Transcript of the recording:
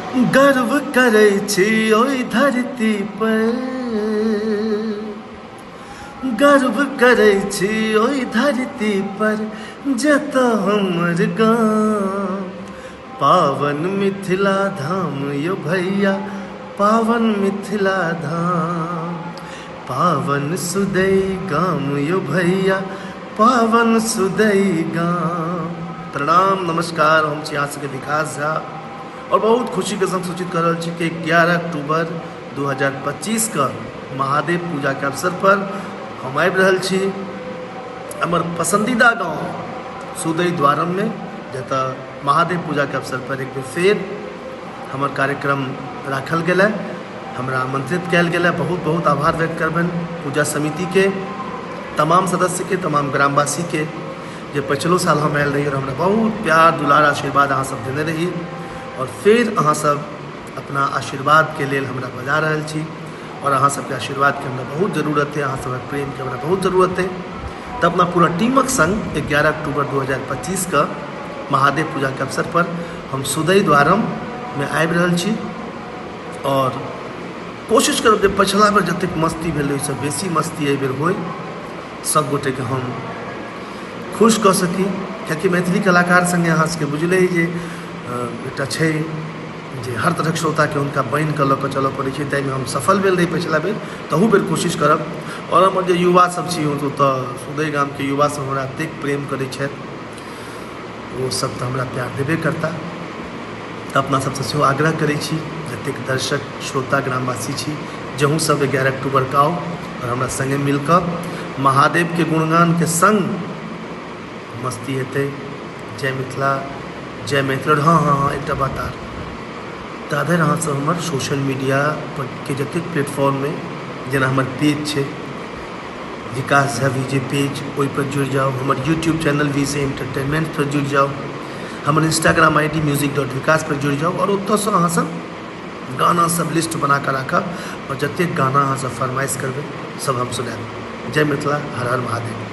गर्व करै छी ओहि धरती पर, गर्व करै छी ओहि धरती पर जतऽ हमर गाम। पावन मिथिला धाम यो भैया, पावन मिथिला धाम। पावन सुदई गाम यो भैया, पावन सुदई गाम। प्रणाम नमस्कार, हम छी अहाँ सबके विकास झा और बहुत खुशी के संग सूचित कर रहल छी कि 11 अक्टूबर 2025 के महादेव पूजा के अवसर पर हम आबि रहल छी हमर पसंदीदा गाँव सुदई द्वारम में, जतऽ महादेव पूजा के अवसर पर एक बेर फेर हमर कार्यक्रम राखल गेल है, हमरा आमंत्रित कयल गेल है। बहुत बहुत आभार व्यक्त करबनि पूजा समिति के तमाम सदस्य के, तमाम ग्रामवासी के, जे पछिलो साल हम आयल रही और हमरा बहुत प्यार दुलार आशीर्वाद अहाँ सब देने रही और फिर अहाँ सब अपना आशीर्वाद के लेल हमरा बजा रहल छी और अहाँ सबके आशीर्वाद के हमरा बहुत जरूरत है, अहाँ सबके प्रेम के हमरा बहुत जरूरत है। तऽ अपना पूरा टीमक संग 11 अक्टूबर 2025 के महादेव पूजा के अवसर पर हम सुदई द्वारम में आबि रहल छी और कोशिश करब जे पछिला बेर जतेक मस्ती भेल ओहिसँ बेसी मस्ती एहि बेर होइ, सब गोटेके हम खुश कऽ सकी। कियाकि मैथिली कलाकार सङ्गे अहाँ सबके बुझले अइ जे एकटा छै जे हर तरहक श्रोताके हुनका बान्हि कऽ लऽ कऽ चलऽ पड़ै छै, ताहिमे हम सफल भेल रही पछिला बेर, तहू बेर कोशिश करब। आओर हमर जे युवा सब छी ओतऽ सुदय गामके युवा सब हमरा एतेक प्रेम करै छथि, ओ सब तऽ हमरा प्यार देबे करता। तऽ अपना सबसँ सेहो आग्रह करै छी जतेक दर्शक श्रोता ग्रामवासी छी, जहूँ सब 11 अक्टूबरके आउ आओर हमरा सङ्गे मिलकऽ महादेवके गुणगानके सङ्ग मस्ती हेतै। जय मिथिला, जय मैथिली। और हाँ हाँ हाँ, एकटा बात आर, ताधरि अहाँ सब हमर सोशल मीडिया पर के जतेक प्लेटफॉर्ममे, जेना हमर पेज छै विकास झा वी जे पेज, ओहिपर जुड़ि जाउ, हमर यूट्यूब चैनल वी से एंटरटेनमेंट पर जुड़ि जाउ, हमर इंस्टाग्राम I D music.vikas पर जुड़ि जाउ और ओतऽसँ अहाँ सब गाना सब लिस्ट बना कऽ राखब और जतेक गाना अहाँ सब फरमाइश करबै सब हम सुनायब। जय मिथिला, हर हर महादेव।